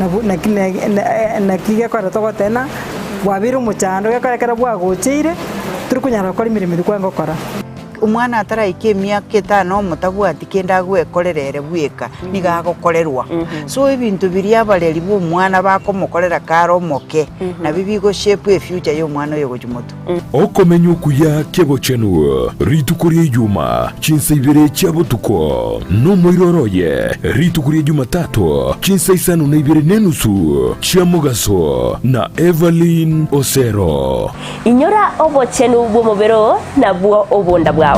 Nabwo naki naki gekogera togoteba ng'a bwabeire omochando gekogera ekero bwagocheire tori konyara gokora emeremo eria kwarenge gokora. Omwana ataraika emiaka etano omo tabwati kende agwekorera ere bweka, nigo agokorerwa. So ebinto biria abareri ba omwana bakomokorera kare omoke, nabio bigo shape efuture ya omwana oyo gochia motwe. Okomenya okuya ki'obochenu rituko ria Ijuma, chinsa ibere chia botuko, nomoiroro oye rituko ria Jumatato, chinsa isano na ibere nenusu chia mogaso, na Evelyn Osero. Inyora obochenu bw'omobere oo nabwo obonda bwao.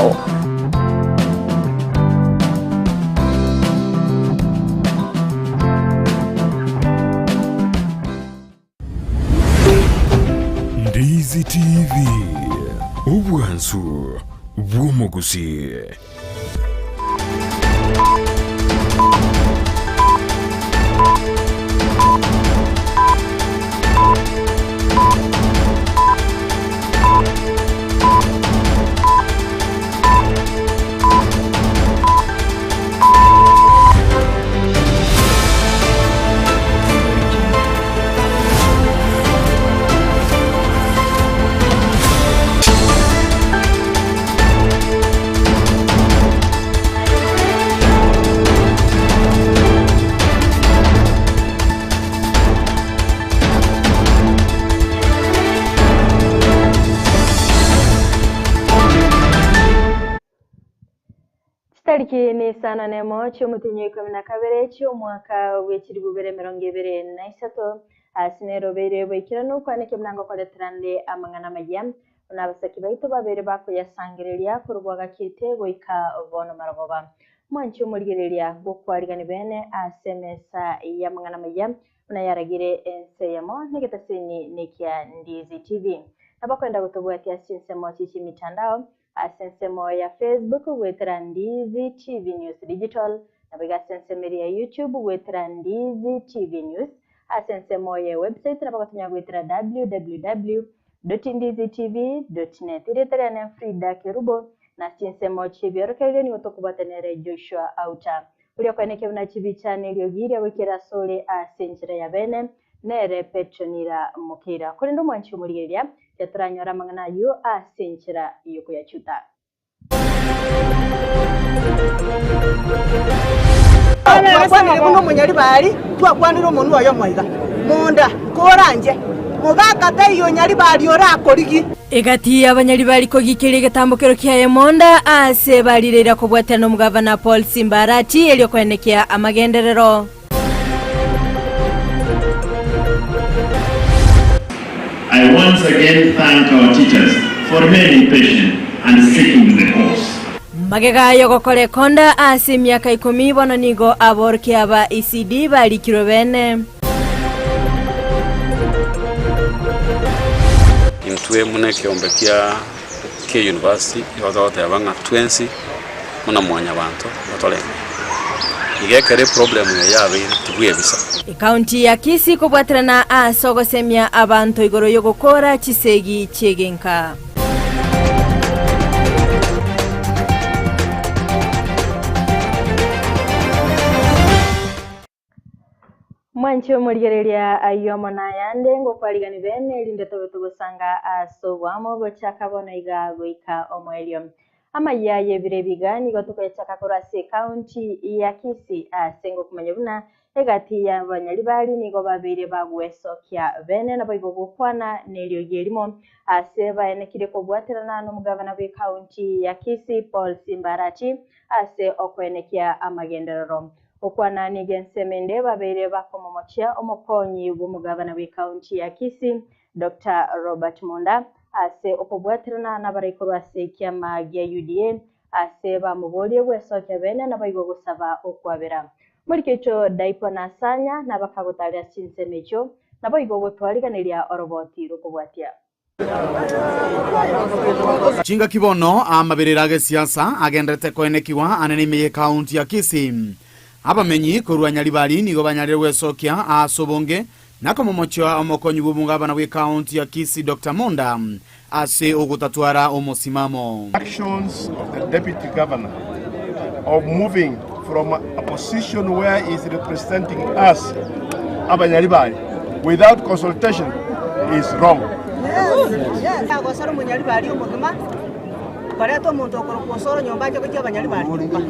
Ndizi TV, obwansu bw'omogusii. Chitariki n'isano nemo chi'omotienyi o ikomi na kabere chi'omwaka bwe chilifu bibere emerongo ebere na isato, ase nerobeire boikeranu kwane buna ngokoretera nde amang'ana amayia, buna abasaki baito babere bakoyasangereria korwa bwagakete goika bono marogoba. Mwanche omorigereria gokwarigani bene ase emesa y'amang'ana amayia, buna yaragire ense eyemo negetaseni nekia Ndizi TV. Nabakwenda gotobwatia ase chinsemo chie chimitandao, Ase ensemo ya Facebook goetera Ndizi TV News Digital, naboigo ase ensemo eria ya YouTube goetera Ndizi TV News. Ase ensemo ye website nabo gotonya goetera www.ndizitv.net. Erieta riane Frida Kerubo, na ase chinsemo chi'ebiorokererio nigo tokobwata nere Joshua Auta. Oria okoenekia buna chibicha na eriogi riria goikera asore ase enchera ya bene, nere Petronila Mokeira. Korende omwanchi omorigereria, tiatoranyora amang'ana ayio ase enchera y'okoyachuta. Twakwanire buna omonyaribari, twakwanire omonwa oyomo iga, Monda, koranche, mogaka taiyo onyaribari orakorigie. Egati y'abanyaribari kogikeria egetambokero kiaye monda aase barireire kobwaterana nomogavana Paul Simba Arati erio koenekia amagenderero. I once again thank our teachers for remaining patient and sticking with the course. Magega y'ogokora ekonda ase emiaka ikomi bono nigo aborokia aba ECD barikirwe bene. Intwe buna ekeombe kia kia university nigo togoteba ng'a twensi buna mwanyabanto nigo torenge. Iga ekero eproblem eye yabeire tibwebisa. Ekaunti ya Kisii kobwaterana ase ogosemia abanto igoro y'ogokora chisegi chi'egenka. Mwanche omorigereria ayio amo nayande, ngokwarigani bene, erinde tobe togosanga ase oboamo gochaka bono iga goika omoerio. Amayia y'ebiro ebi iga nigo tokoyachaka korwa ase ecounty ya Kisii ase ngokomanya buna egati y'abanyaribari nigo babeire bagwesokia bene naboigo gokwana neriogi erimo ase baenekire kobwaterana nomogavana bw'ecounty ya Kisii Paul Simba Arati ase okoenekia amagenderero. Gokwana nigo ensemo ende babeire bakomomochia omokonyi bw'omogabana bw'ecounty ya Kisii, Doctor Robert Monda, ase okobwaterana nabarai korwa ase ekiama gia UDA ase bamoborie gwesokia bene naboigo gosaba okwabera. Morikeicho Daipo Nasanya nabakagotarera chinsemo echio naboigo gotwariganeria oroboti rokobwatia. Chingaki bono amaberero agesiasa agenderete koenekigwa anene ime y'ekaunti ya Kisii. Abamenyi korwa Nyaribari nigo banyarire gwesokia ase obonge na komomochia omokonyi bw'omogabana bw'ekaunti ya Kisii Doctor Monda ase ogotatwara omosimamo. Actions of the deputy governor of moving from a position where he is representing us. Abanyaribari without consultation is wrong. Agosera omonyaribari omogima, koreta omonto okorokwa osoro nyomba ache gochia abanyaribari nyomba.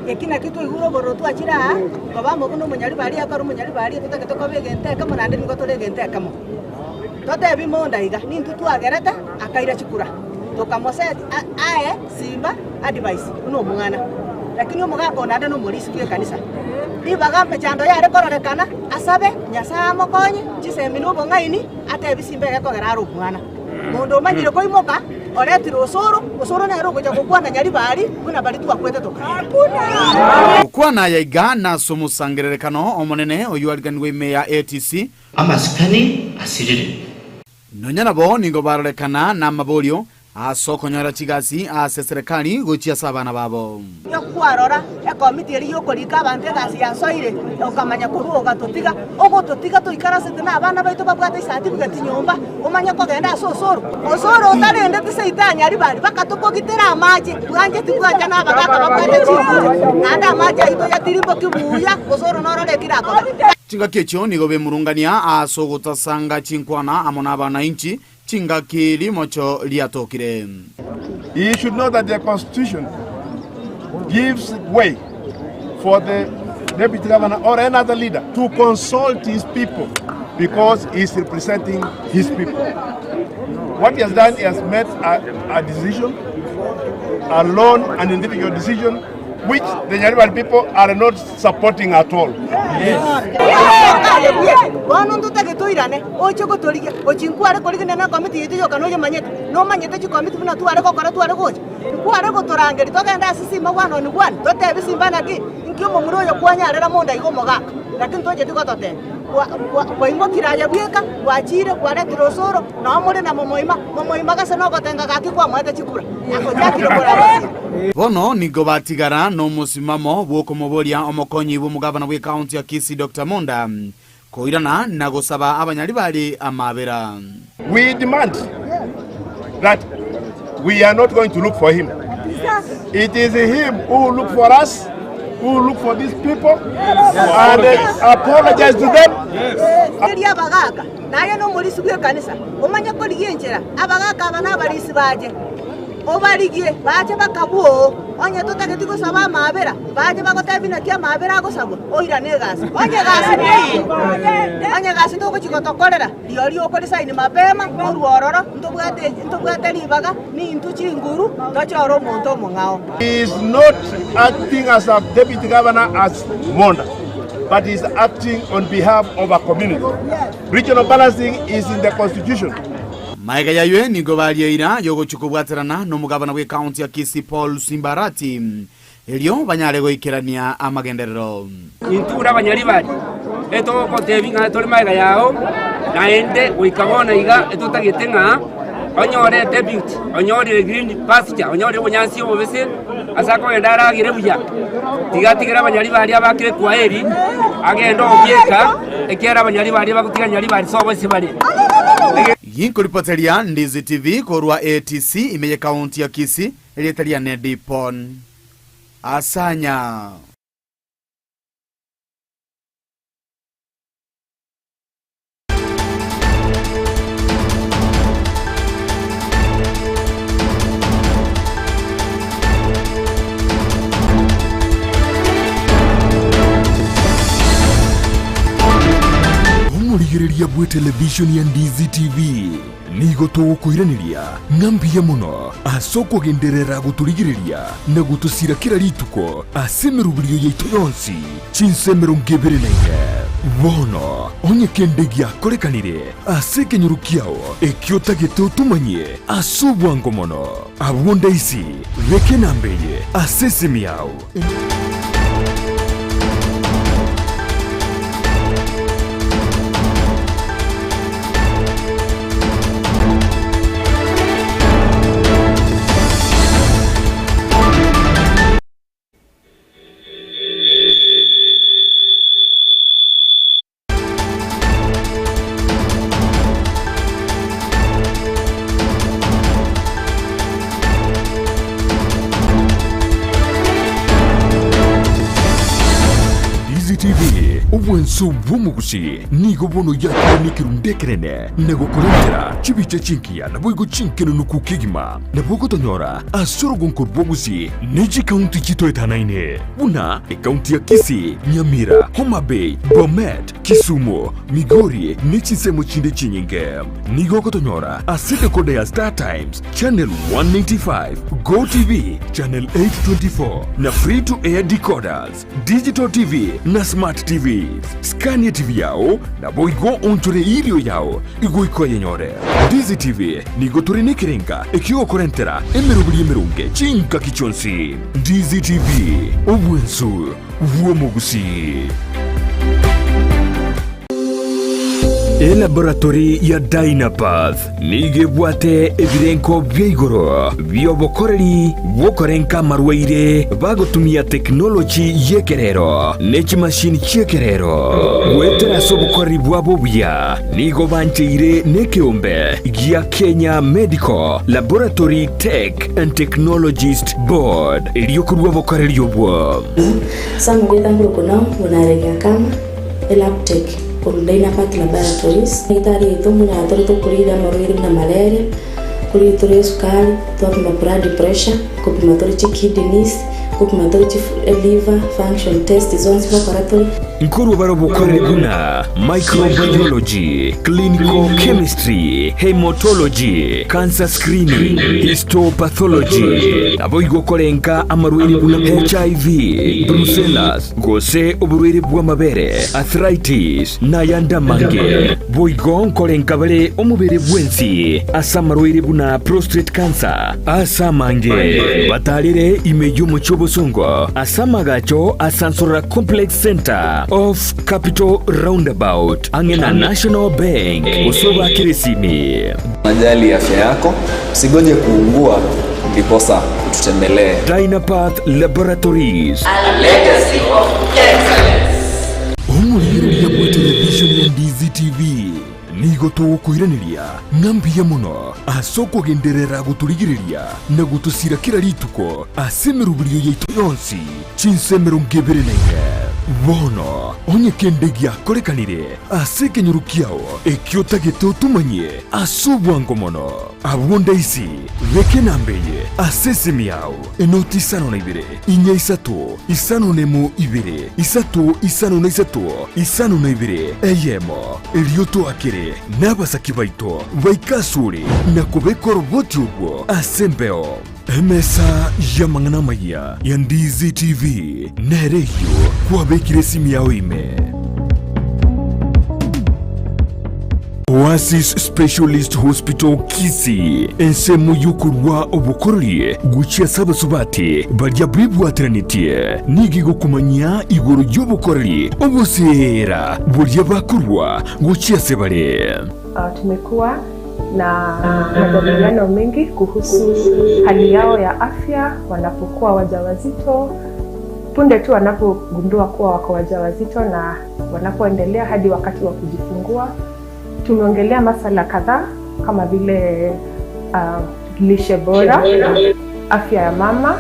Eki nakio twaigure obororo twachire aa, koba amo buna omonyaribari akore omonyaribari totagete koba egento ekemo naende nigo tore egento ekemo. Totebi monda iga, nintwe twagerete akaira chikura, tokamoseti ae Simba advice buna omwana, lakini omogaka oo naende nomorisi bw'ekanisa. Ribaga mechando yare kororekana, asabe Nyasae amokonye chisemi na obong'aini, atebi Simba egekogera are omwana. Monto omanyire koimoka, oretire osoro, osoro nere ogocha gokwana nyaribari buna baria twakwete tokaera. Gokwana aya iga nase omosangererekano omonene oyio ariganigwe ime ya ATC, Amasikani asirire. Nonya nabo nigo barorekana namaborio ase okonyora chigasi ase eserekari gochia ase abana babo. Kwarora ekomiti eria y'okorika abanto egasi yasoire, okamanya korwa ogatotiga, ogototiga toikarasete na abana baito babwate ecertificate nyomba, omanye kogenda ase osoro. Osoro otarendeti seito anyaribari, bakatokogitera amache, bwancheti bwancha na abagaka babwate chinguru, naende amache aito yatirimboki buya, osoro norore ekio rakobe. Chingaki echio nigo bemurungania ase ogotasanga chinkwana amo nabanainchi, chingaki rimocho riatokire. He should know that the constitution gives way for the deputy governor or another leader to consult his people because he is representing his people. What he has done, he has made a decision, a lone and individual decision, which the Nyaribari people are not supporting at all. Bono ntotagete oirane, oche gotorigia, gochia nkware korigia na ekomiti yaito yoka noyemanyete, nomanyete chikomiti buna tware gokora tware gocha, nkware gotorangeria togende ase simba one on one, totebie simba naki, inki omomura oyo kwanyarera monda iga omogaka, lakini tocheti gototebia. Kwa kwa kwaimokire aye bweka, gwachire kwaretire osoro, nao more na momoima, momoima gase nogotenga gaki kwamoete chikura, agochakire koraba. Bono nigo batigara nomosimamo bw'okomoboria omokonyi bw'omogavana bw'ekaunti ya Kisii Doctor Monda koirana na gosaba abanyaribari amabera. We demand that we are not going to look for him. It is him who will look for us, who will look for these people and apologize to them. Erio abagaaka, naye nomorisia bw'ekanisa, omanye korigia enchera abagaaka aba nabarisia bache. Obarigie bache bakabua oo, onye totageti gosaba amaabera, bache bagotebie naki amaabera agosabwa, oirane egasi. Onye egasi teiyo, onye egasi togochia gotokorera, rirorio okorisaini mapema, orue ororo, ntobwate ntobwate ribaga, nintwe chinguru, tochore omonto omong'ao. He is not acting as a deputy governor as Monda, but he is acting on behalf of a community. Regional balancing is in the constitution. Magega y'ayio nigo baria eira y'ogochia kobwaterana nomogabana bw'ekaunti ya Kisii Paul Simbarati, erio banyare goikerania amagenderero. Intwe buna abanyaribari, etogotebia ng'a tore magega yao, naende goika bono iga etotagete ng'a onyore deputy, onyorire green pasture, onyorire obonyansi obobese ase akogenda aragere buya. Tiga atigere abanyaribari abakire kwaheri, agende obieka, ekiagera abanyaribari bagotiga nyaribari sobo ase bare. Ginkoripoteria Ndizi TV korwa ATC ime y'ekaunti ya Kisii, erieta riane Dipon Asanya. Omorigereria bw'etelevishoni ya Ndizi TV nigo togokoiraneria ng'a mbuya mono ase okogenderera gotorigereria na gotosira kera rituko ase emeroberio yaito yonsi chinsa 24. Bono onye kende giakorekanire ase ekenyoro kiao ekio otagete otomanyie ase obwango mono, abwo ndaisi beka enamba eye ase esimi yao. Obwenso bw'omogusi nigo bono yakire nekerundu ekenene na gokorentera chibicha chingiya naboigo chinkenunuku kegima. Nabo ogotonyora ase orogonko rw'ogusi ne chikaunti chitoetanaine buna ekaunti ya Kisii, Nyamira, Homa Bay, Bomet, Kisumu, Migori ne chinsemo chinde chinyinge. Nigo ogotonyora ase decoder ya Star Times, Channel 195, Go TV, Channel 824 na Free to Air decoders, Digital TV na Smart TVs. Scan TV yao naboigo onchore erio yao igoika oyenyore. Ndizi TV nigo tore nekerenga ekiogokorentera emeroberi emeronge chingaki chionsi. Ndizi TV, obwensu bw'omogusii. Elaboratory ya Dynapath nigo ebwate ebirenko bia igoro bi'obokoreri bw'okorenka amarwaire bagotumia tekinoloji y'ekerero ne chimashini chi'ekerero. Goetera ase obokoreri bwabo obuya nigo bancheire nekeombe gia Kenya Medical Laboratory Tech and Technologist Board erio korua obokoreri obwo. Sam Gitanguru Kunau buna Kama. Elabtech korwa Dynapath Laboratories. Daktari oito buna tore tokorire amarwaire buna malaria, korire tore esukari, twapima blood pressure, kopima tore chikidneys, kopima tore chi liver function test zonsi gokora tore. Nkorwa bare obokoreri buna microbiology, clinical chemistry, haematology, cancer screening, histopathology, naboigo korenga amarwaire buna HIV, brucellas, gose oborwaire bw'amabere, arthritis, na ayande amange. Boigo nkorenka bare omobere bwensi ase amarwaire buna prostate cancer, ase amange. Batarere ime y'omochie obosongo ase amagacho a Sansorora Complex Centre off Capital Roundabout ang'e na National Bank gose obakere esimi. Unajali afya yako, usigoje kuungua ndiposa ututembelee. Dynapath Laboratories. A legacy of excellence. Omorigereria bwe television ya Ndizi TV nigo togokoiraneria ng'a mbuya mono ase okogenderera gotorigereria na gotosira kera rituko ase emeroberio yaito yonsi chinsa 24. Bono onye kende giakorekanire ase ekenyoro kiao ekio otagete otomanyie ase obwango mono, abwo ndaisi beka enamba eye ase esimi yao, enoti 52 4 3 5 2 3 5 3 52 eyemo, erio toakere nabasaki baito baike asore na kobeka oroboti orwo ase embeo. Emesa y'amang'ana amayia ya Ndizi TV nere eyio kwabekire esimi yao ime. Oasis Specialist Hospital Kisii, ensemo y'okorua obokoreri gochia ase abasubati baria bebwateranetie, nigo egokomanyia igoro y'obokoreri oboseera boria bakorua gochia ase bare. Tumekuwa na majadiliano mengi kuhusu hali yao ya afya wanapokuwa wajawazito, punde tu wanapogundua kuwa wako wajawazito na wanapoendelea hadi wakati wa kujifungua. Tumeongelea masala kadhaa kama vile lishe bora, afya ya mama,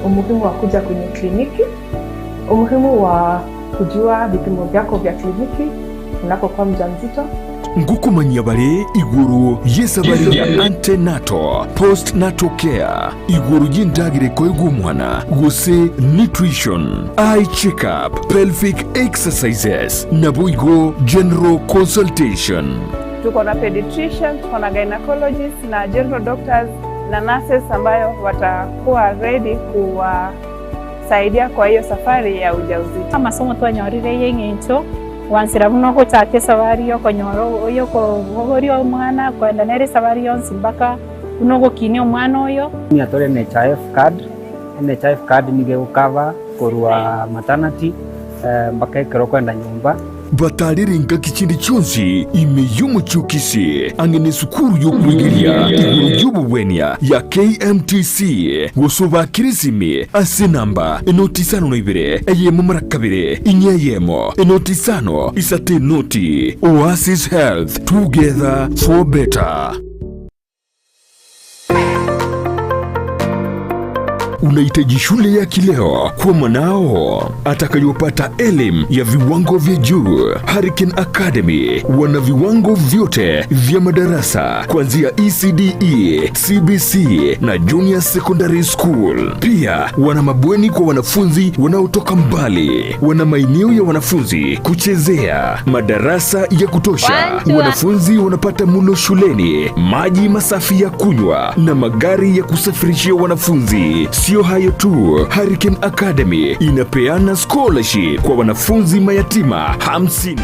umuhimu wa kuja kwenye kliniki, umuhimu wa kujua vipimo vyako vya kliniki unapokuwa mjamzito. Ngokomanyia bare igoro y'esabari ya antenatal, postnatal care, igoro y'endagera ekoegwa omwana, gose nutrition, eye check-up, pelvic exercises, naboigo general consultation. Tuko na pediatrician, tuko na gynecologist na general doctors na nurses ambayo watakuwa ready kuwasaidia kwa hiyo safari ya ujauzito. Amasomo twanyorire y'eng'encho gwansera buna ogochaka esabari y'okonyora y'okobogoria omwana koenda nere esabari yonsi mpaka buna ogokinia omwana oyo. Nigo tore NHIF card, NHIF card nigo egocover korwa maternity mpaka ekero okoenda nyomba. Batarire engaki chinde chionsi ime y'omochie o Kisii, ang'e nesukuru y'okwegeria igoro y'obogwenia ya KMTC, gose obakire esimi ase enamba enoti isano na ibere, eyemo mara kabere, inye eyemo, enoti isano, isato enoti. Oasis Health, together for better. Unahitaji shule ya kileo kwa mwanao atakayopata elimu ya viwango vya juu? Hurricane Academy wana viwango vyote vya madarasa kuanzia ECDE, CBC na Junior Secondary School. Pia wana mabweni kwa wanafunzi wanaotoka mbali, wana maeneo ya wanafunzi kuchezea, madarasa ya kutosha, wanafunzi wanapata mulo shuleni, maji masafi ya kunywa na magari ya kusafirishia wanafunzi. Sio hayo tu, Hurricane Academy inapeana scholarship kwa wanafunzi mayatima 50.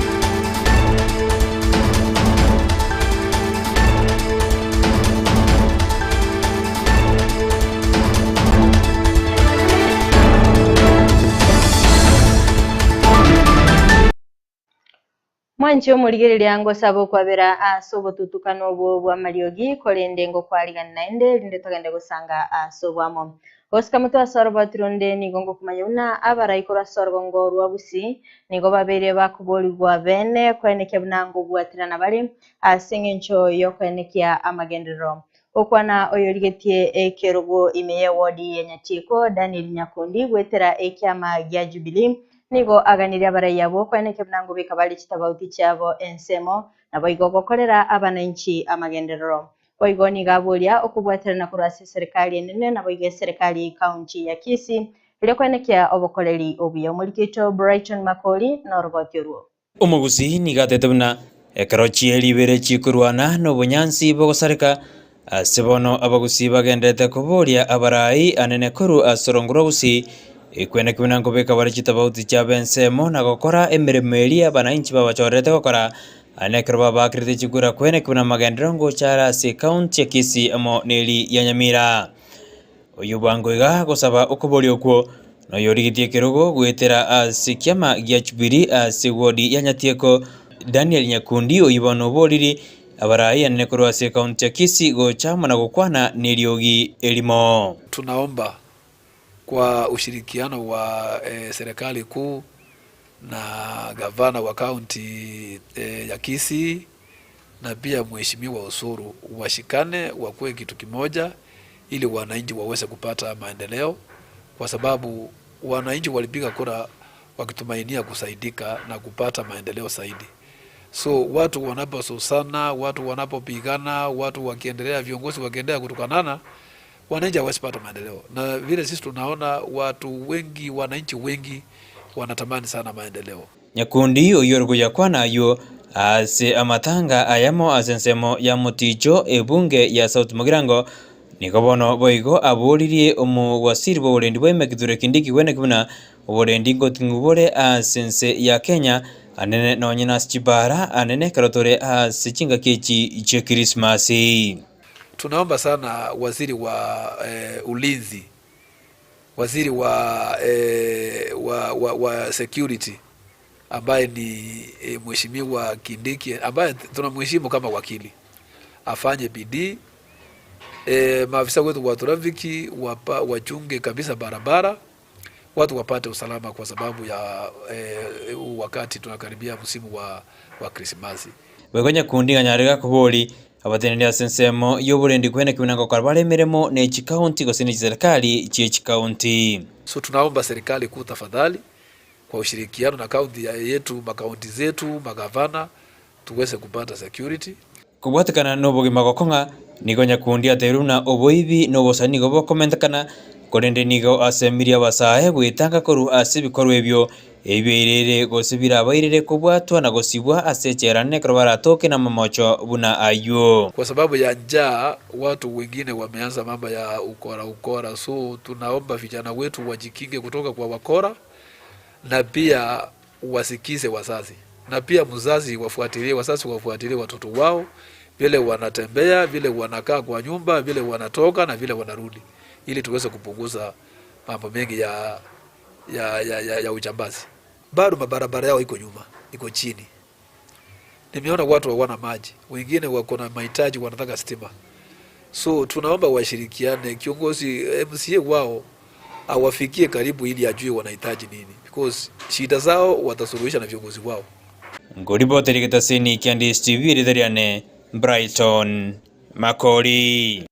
Mwanche omorigereria ngosaba okwabera ase obotutukanu obwo bw'amariogi, korende ngokwarigani naende, erinde togende gosanga ase oboamo. Gosika motwe ase oroboti ronde nigo ngokomanya buna abarai korwa ase orogongo rwa Gusii nigo babeire bakoborigwa bene koenekia buna ngobwaterana bare ase eng'encho y'okoenekia amagenderero. Gokwana oyorigetie ekerogo ime y'ewodi ya Nyatieko, Daniel Nyakundi goetera ekiama gia Jubilee Nigo aganirie abarai abwo koenekia buna ngobeka bare chitabauti chiabo ensemo, naboigo gokorera abananchi amagenderero. Boigo nigo aboria okobwaterana korwa ase eserekari enene naboigo eserekari y'ecounty ya Kisii erio koenekia obokoreri obuya. Omoriki oito Brighton Makori noroboti orwo. Omogusii nigo atete buna ekero chieri ibere chikorwana nobonyansi bogosareka, Ase bono abagusii bagenderete koboria abarai anene korwa ase orongo rwa Gusii, ekweneki buna nkobeka bare chitabauti chiabo ensemo na gokora emeremo eria abanainchi babachorerete gokora, aye ekero babaakerete chikura kweneki buna amagenderero ngocha are ase ekaunti ya Kisii amo neri ya Nyamira. Oyio bwango iga gosaba okoboria okwo noyorigetie ekerogo goetera ase ekiama gia Jubilee ase ward ya Nyatieko Daniel Nyakundi oyio bono oboriri abarai anene korwa ase ekaunti ya Kisii gocha amo na gokwana neriogi erimo. Tunaomba kwa ushirikiano wa serikali kuu na gavana wa kaunti ya Kisii na pia mheshimiwa Osoro washikane wakuwe kitu kimoja ili wananchi waweze kupata maendeleo, kwa sababu wananchi walipiga kura wakitumainia kusaidika na kupata maendeleo zaidi. So watu wanapososana, watu wanapopigana, watu wakiendelea, viongozi wakiendelea kutukanana, wananchi hawawezi pata maendeleo. Na vile sisi tunaona watu wengi, wananchi wengi wanatamani sana maendeleo. Nyakundi oyio ore koyakwana ayio ase amatanga ayamo ase ensemo ya Moticho ebunge ya South Mugirango, nigo bono boigo aboririe omowasiri bw'oborendi bwa Kithure Kindiki kweneki buna oborendi ngoting'u bore ase ense ya Kenya anene nonye nase chibara anene ekero tore ase chingaki echi chie Krismasi. Tunaomba sana waziri wa eh, ulinzi waziri wa, eh, wa, wa, wa security ambaye ni eh, mheshimiwa Kindiki ambaye tunamheshimu kama wakili afanye bidii eh, maafisa wetu wa trafiki wapa, wachunge kabisa barabara watu wapate usalama kwa sababu ya eh, wakati tunakaribia msimu wa, wa Krismasi. Boigo Nyakundi ng'anyare gakobori abateneneri ase ensemo y'oborendi kweneki buna ngokora bare emeremo ne chikaunti gose ne chiserikali chie chikaunti. So tunaomba serikali kuu tafadhali, kwa ushirikiano na kaunti yetu, makaunti zetu, magavana tuweze kupata security. Kobwatekana nobogima gokong'a, nigo Nyakundi ateirwe buna oboibi na obosani nigo bokomentekana, korende nigo asemirie abasae gwetanga korwa ase ebikorwa ebio ebibairere gose birabairere kobwatwa na gosibwa ase echela nekero baratoke namamocho buna ayio. Kwa sababu ya njaa watu wengine wameanza mambo ya ukora ukora, so tunaomba vijana wetu wajikinge kutoka kwa wakora na pia wasikize wazazi na pia mzazi wafuatilie, wazazi wafuatilie watoto wao vile wanatembea, vile wanakaa kwa nyumba, vile wanatoka na vile wanarudi, ili tuweze kupunguza mambo mengi ya, ya, ya, ya, ya ujambazi. Bado mabarabara yao iko nyuma, iko chini. Nimeona watu hawana maji, wengine wako na mahitaji, wanataka stima. So tunaomba washirikiane, kiongozi MCA wao awafikie karibu ili ajue wanahitaji nini, because shida zao watasuluhisha na viongozi wao. Ngoriboteri getaseni kia DSTV rieta riane Brighton Makori.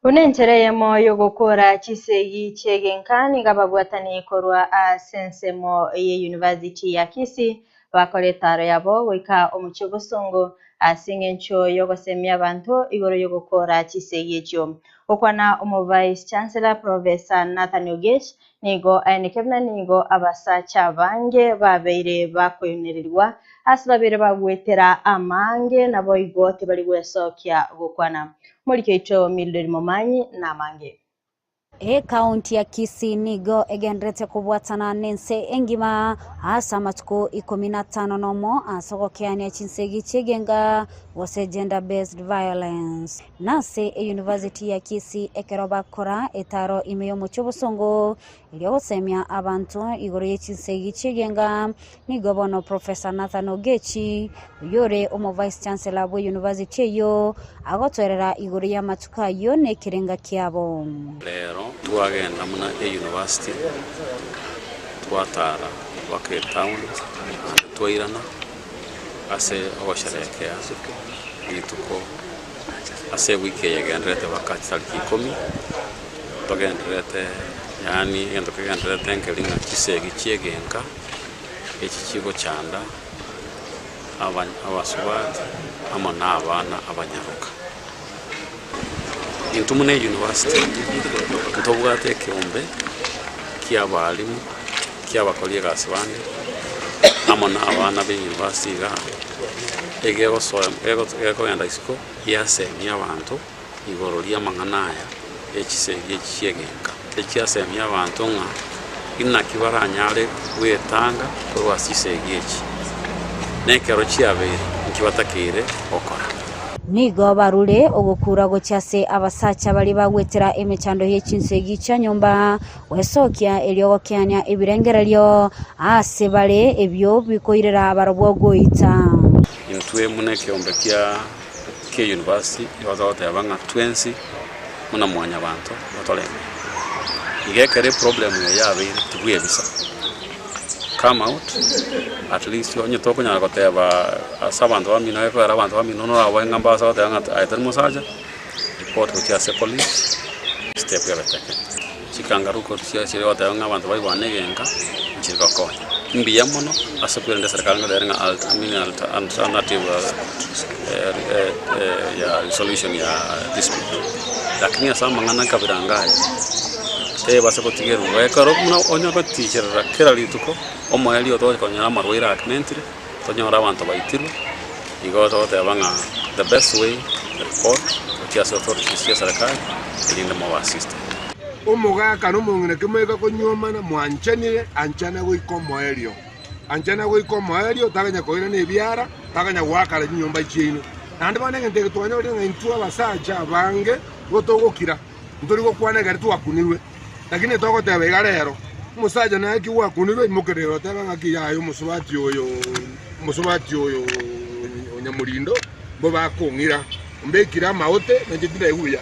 Buna enchera eyemo y'ogokora chisegi chi'egenka nigo ababwatani korwa ase ensemo y'eyunivasiti ya Kisii bakora etaaro yabo goika omochie o Bosongo ase eng'encho y'ogosemia abanto igoro y'ogokora chisegi echio. Gokwana Omovice Chancellor Professor Nathan Ogech nigo aeneke buna nigo abasacha abange babeire bakoenererigwa ase babeire bagwetera amange naboigo tibari gwesokia gokwana. Omoriki oito Mildred Momanyi namange. Ekaunti ya Kisii nigo egendererete kobwatana nense engima ase amatuko ikomi na atano nomo ase ogokeania chinsegi chi'egenga gose gender based violence. Nase eyunivasiti ya Kisii ekero bakora etaro ime y'omochie obosongo erio gosemia abanto igoro ye chinsegi chi'egenga nigo bono Professor Nathan Ogechi oyore omo Vice Chancellor bw'eyunivasiti eyio agotoerera igoro y'amatuko ayio na ekerenga kiabo. Rero twagenda buna eyunivasiti twatara mpaka etown naende twairana ase ogosherekea rituko Ase ewiki eye egendererete mpaka chitariki ikomi, togendererete yaani egento kegendererete nkeri ng'a chisegi chi'egenka, echi chigochanda aba abasubati amo na abana abanyaroka. Intwe buna eyunivasiti, ntobwate ekeombe kia abalimu, kia abakori egasi bande, amo na abana ba eyunivasiti igaa. Egegosoa gekogenda isiko giasemia abanto igoro ri'amang'ana aya e chisegi echi chi'egenka. Echiasemia abanto ng'a inaki baranyare gwetanga korwa ase chisegi echi, na ekero chiabeire inki batakeire gokora. Nigo barure ogokura gochia ase abasacha baria bagwetera emechando ye chinsegi chia nyomba, Gwesokia erio gokeania ebirengererio aase bare ebio bikoirera barobwo goita. Intwe buna ekeombe kia kia university nigo togoteba ng'a twensi buna mwanyabanto nigo torenge. Iga ekero eproblem eye yabeire tibwebisa, come out at least onye tokonyara goteba ase abanto bamino ekero abanto bamino noraboe ng'a mbase goteba ng'a aye tori mosacha, report gochia ase police, step ebe taken. Chikangaroo court chia chire goteba ng'a abanto baigwane egenka, nchiri gokonya. Mbuya mono ase kwerenda eserekari ngoteba ng'a alt I mean alt alternative ya resolution ya dispute. Lakini ase amang'ana kabira anga aya, tebasa gotigerwa ekero buna onye goticherera kera rituko, omoerio otogocha konyora amarwaire akimentire, tonyore abanto baitirwe, igo togoteba ng'a the best way report gochia ase authorities chia eserekari erinde mobe assisted. Omogaka na omong'ina kimoika konyuomana, mwanchanire, anchana goika omoerio. Anchana goika omoerio, taganya koirana ebiara, taganya goakara chinyomba chiaino. Naende bono egento eke twanyorire ng'a intwe abasacha abange nigo togokira, ntori gokwana ekero twakunirwe. Lakini togoteba iga rero, omosacha naye ki gwakunirwe, imokerera otebe ng'aki yaya omosubati oyo, omosubati oyo onyamorindo, mbobe akong'ira, ombekire amaote, nainche tindaigwa buya.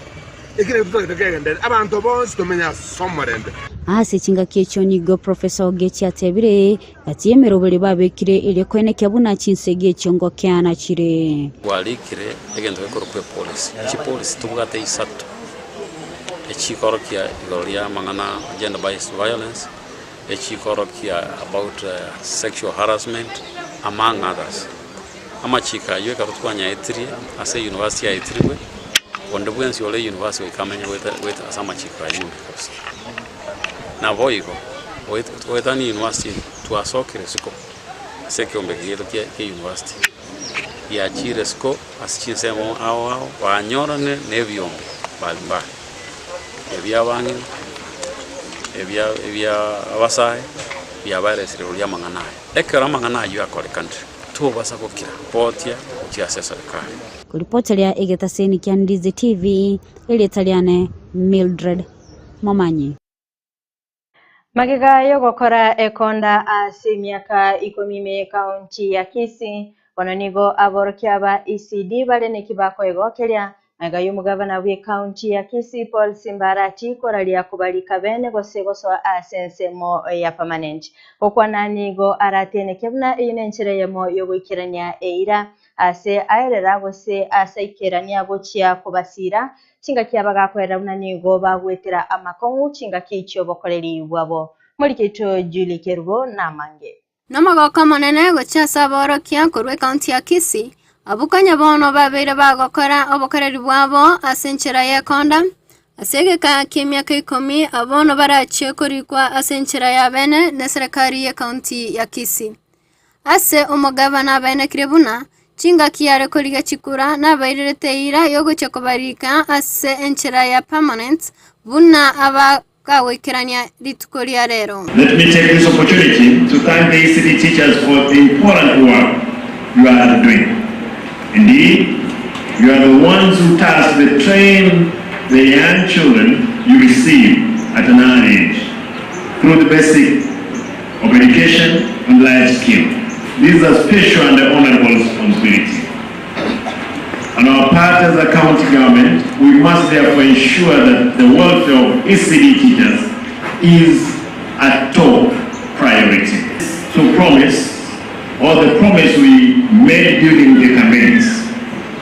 Eki nakio totagete kegenderere, abanto bonsi tomenye ase omorembe. Ase chingaki echio nigo Professor Ogechi atebire, Gati y'emeroberi babekire erio koenekia buna chinsegi echio ngokeana chire. Gwarikire egento gekorokwa epolicy. Chipolicy tobwate isato, echikorokia igoro ria amang'ana gender based violence, echikorokia about sexual harassment among others. Amachiko aywo ekero twanyaetirie ase eyunivasiti yaetirigwe, onde bwensi ore eyunivasiti goika amenye goeta goeta ase amachiko aywo kabisa. Naboigo, goetania university twasokire isiko ase ekeombe giaito kia university, giachire isiko ase chinsemo ao ao banyorane na ebiombe mbali mbali, ebia abang'ina, ebia ebia abasae, biabaeresire roria amang'ana aya. Ekero amang'ana aywo akorekanire, tobasa gokira botia gochia ase eserikari. Koripoteria egetaseni kia Ndizi TV, erieta riane Mildred Momanyi. Magega y'ogokora ekonda ase emiaka ikomi ime y'ekaunti ya Kisii, bono nigo aborokia ba ECD bare neki bakoegokeria magega y'omogavana bw'ekaunti ya Kisii Paul Simba Arati koraria kobarika bene gose gosoa ase ensemo ya permanent. Gokwana nigo arateneke buna eyio nenchera eyemo y'ogoikerania eira. ase aerera gose ase aikerania gochia kobasira chingaki abagakoerera buna nigo bagwetera amakong'u chingaki chiobokoreri bwabo. Morikeito Julie Kerubo namange. Nomogoko omonene gochia ase aborokia korwa ekaunti ya Kisii, abwo konya bono babeire bagokora obokoreri bwabo ase enchera y'ekonda, ase egeka ki'emiaka ikomi abwo bono barachie korikwa ase enchera ya bene neserekari y'ekaunti ya Kisii. Ase omogabana abaenekire buna, chingaki are korigia chikura nabairerete eira y'ogochia kobarika ase enchera ya permanent buna aba kagoikerania rituko ria rero. Let me take this opportunity to thank the ECD teachers for the important work you are doing. Indeed, you are the ones who tasked to train the young children you receive at an early age through the basic of education and life skill. This is a special and honorable responsibility. On our part as a county government, we must therefore ensure that the welfare of ECD teachers is a top priority. To promise, or the promise we made during the campaigns,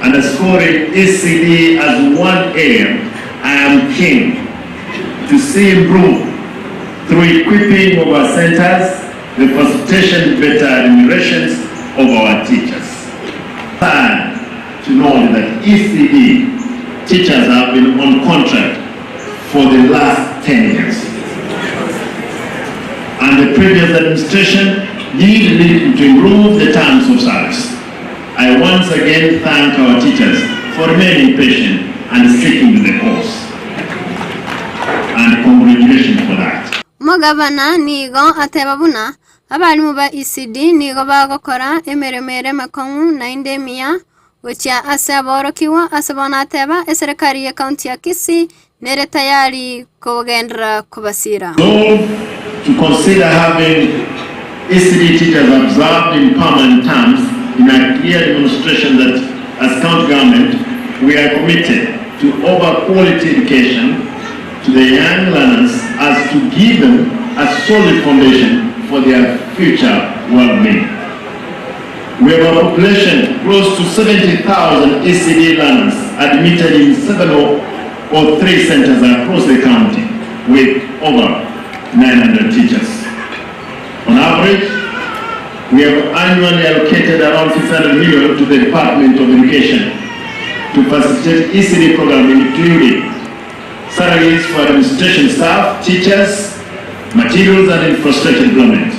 underscoring ECD as one area I am keen to see improve through equipping of our centers, the facilitation better remunerations of our teachers. Third, to know that ECD teachers have been on contract for the last 10 years. And the previous administration did need to improve the terms of service. I once again thank our teachers for remaining patient and sticking to the course. And congratulations for that. Omogabana nigo ateba buna abalimu ba ECD nigo bagokora emeremo ere emekong'u naende emiya gochia ase aborokigwa ase bono ateba eserekari y'ecounty ya Kisii nere tayari kogenderera kobasira. Resolve to consider having ECD teachers absorbed in permanent terms in a clear demonstration that as county government we are committed to over quality education to the young learners as to give them a solid foundation for their future well-being. We have a population close to 70,000 ECD learners admitted in 703 centers across the county with over 900 teachers. On average, we have annually allocated around 600 million to the Department of Education to facilitate ECD program including salaries for administration staff, teachers, materials and infrastructure development.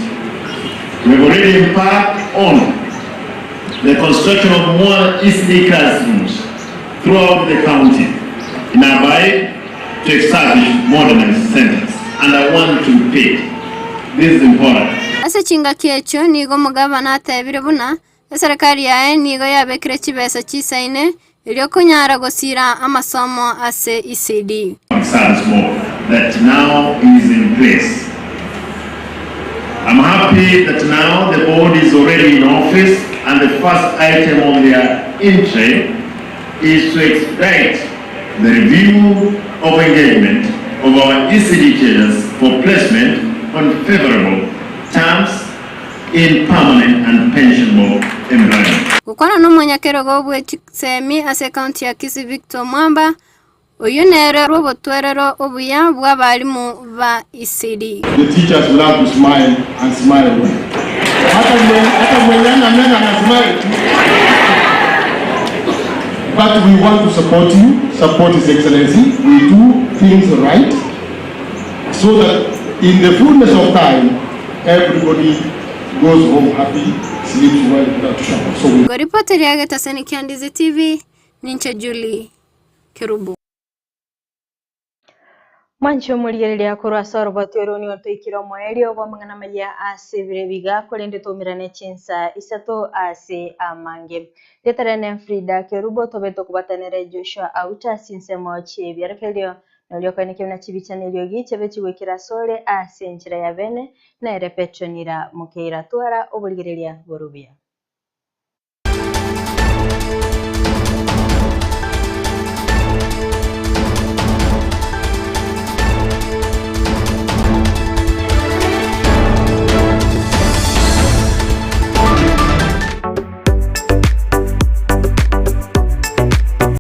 We have already embarked on the construction of more ECD classrooms throughout the county in our bid to establish modernized centers. And I want to repeat, this is important. Ase chingaki echio nigo omogabana atebire buna eserekari yaye nigo yabekire chibesa chisaine erio konyara gosira amasomo ase ECD. Service board that now is in place. I'm happy that now the board is already in office and the first item on their entry is to expedite the review of engagement of our ECD teachers for placement on favorable terms in permanent and pensionable employment. Gokwana nomonyakerogo bwe chisemi ase ekaunti ya Kisii Victor Mwamba, oyio nere rw'obotwerero obuya bw'abarimu ba ECD. The teachers love to smile and smile well. Hata mwenye, hata mwenye ana meno ana smile tu. But we want to support you, support His Excellency. We do things right so that in the fullness of time, everybody goes home happy, sleeps well without trouble. So we Ngoripoti Getaseni kia Ndizi TV, ninche Julie Kerubo. Mwancho omorigereria korwa ase oroboti oro nigo toikire omoerio bwa amang'ana maya ase ebire biga korende twaumerane chinsa isato ase amange. Rieta Frida Kerubo tobe tokobatanere Joshua Auta ase ensemo chiebiarokererio norio koenekia buna chibicha na eriogi chibe chigwekera asore ase enchera ya bene nere Petronira Mokeira twara oborigereria borubuya.